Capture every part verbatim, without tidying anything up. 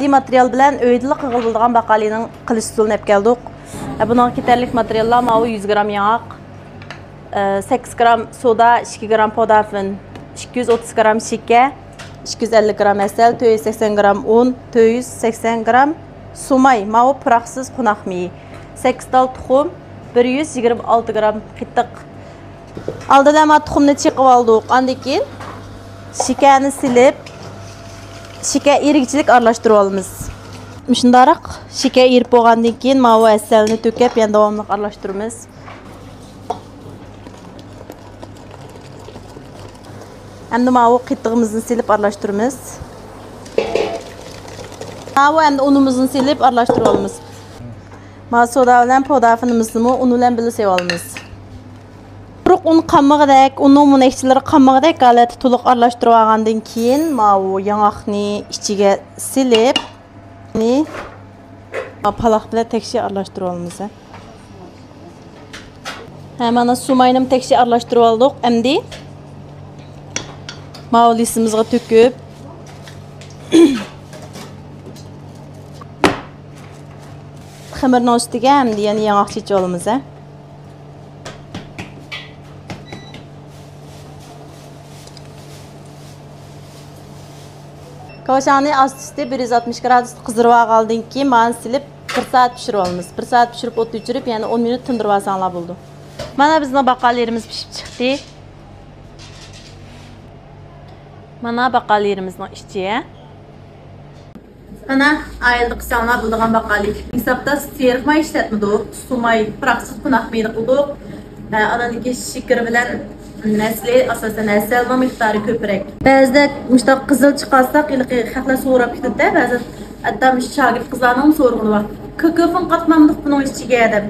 ماتېرىيال بىلەن ئۆيدىلا قىلغىلى بولىدىغان باقالىنىڭ قىلىش ئۇسۇلىنى ئەپ كەلدۇق. بۇنىڭغا كېتەرلىك ماتېرىياللار ماۋۇ يۈز گرام ياڭاق، سەككىز گرام سودا، ئىككى گرام پودافىن، ئىككى يۈز ئوتتۇز گرام شېكەر، ئىككى يۈز ئەللىك گرام ھەسەل، تۆت يۈز سەكسەن گرام ئۇن، تۆت يۈز سەكسەن گرام سۇماي، ماۋۇ پۇراقسىز قوناق مېيى، سەككىز تال تۇخۇم، بىر يۈز يىگىرمە ئالتە گرام قېتىق. ئالدىدا مانا تۇخۇمنى چېقىپ ئالدۇق. ئاندىن كېيىن شېكەرنى سېلىپ، شېكەر ئېرىگۈچىلىك ئارىلاشتۇرۇۋالىمىز. مۇشۇنداق شېكەر ئېرىپ بولغاندىن كېيىن، ماۋۇ ھەسەلنى تۆكۈپ، يەنە داۋاملىق ئارىلاشتۇرىمىز. ئەمدى ماۋۇ قېتىقىمىزنى سېلىپ ئارىلاشتۇرىمىز. ماۋۇ ئەمدى ئۇنىمىزنى سېلىپ ئارىلاشتۇرۇۋالىمىز. ماۋۇ سودا بىلەن پودافىنىمىزنىمۇ ئۇن بىلەن بىللە سېلىۋالىمىز. قۇرۇق ئۇن قالمىغۇدەك، ئۇننىڭ مۇنۇ ئىچلىرى قالمىغۇدەك ھالەتتە تولۇق ئارىلاشتۇرۇۋالغاندىن كېيىن، ماۋۇ ياڭاقنى ئىچىگە سېلىپ، پالاق بىلەن تەكشى ئارىلاشتۇرۇۋالىمىز. ھە، مانا سۇماينىمۇ تەكشى ئارىلاشتۇرۇۋالدۇق. ئەمدى ماۋۇ لىسىمىزغا تۆكۈپ، خېمىرنىڭ ئۈستىگە ئەمدى يەنە ياڭاق چېچىۋالىمىز، ھە. كاۋشاڭنى ئاستى ئۈستى بىر يۈز ئاتمىش گرادۇستا قىزدۇرۇۋالغاندىن كېيىن، مانا سېلىپ بىر سائەت پىشۇرۇۋالىمىز. بىر سائەت پىشۇرۇپ، ئوت ئۆچۈرۈپ، يەنە ئون مىنۇت تىندۇرۇۋالساڭلار بولىدۇ. مانا بىزنىڭ باقالىرىمىز پىشىپ چىقتى. مانا باقالىرىمىزنىڭ ئىچى. مانا ئائىلىدە قىلساڭلار بولىدىغان باقالى. ھېسابتا سېرىق ماي ئىشلەتمىدۇق. سۇماي، پۇراقسىز قوناق مېيىنى قىلدۇق. ئە، ئانىڭدىكى شېكىر بىلەن ھەسىلى، ئاساسەن ھەسەلنىڭ مىقدارى كۆپرەك. بەزىدە مۇشۇنداق قىزىل چىقارساق، ھېلىقى خەقلەر سوراپ كېتىدۇ-دە، بەزىدە ھەتتا مۇشۇ شاگىرت قىزلارنىڭمۇ سورىغىنى بار. كوكوفىن قاتمامدۇق بۇنىڭ ئىچىگە دەپ.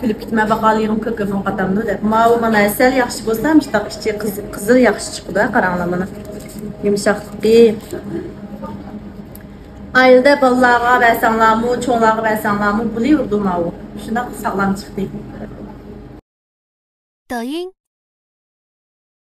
كۈلۈپ كېتىمەن، باقالىرىم كوكوفىن قاتامدۇ دەپ. ماۋۇ مانا ھەسەل ياخشى بولسا، مۇشۇنداق ئىچى قىز-، قىزىل ياخشى چىقىدۇ، قاراڭلار مانا. يۇمشاقلىقى. ئائىلىدە بالىلارغا بەرسەڭلارمۇ، چوڭلارغا بەرسەڭلارمۇ بولۇۋېرىدۇ ماۋۇ. شۇنداق ساغلام چىقتى. 抖音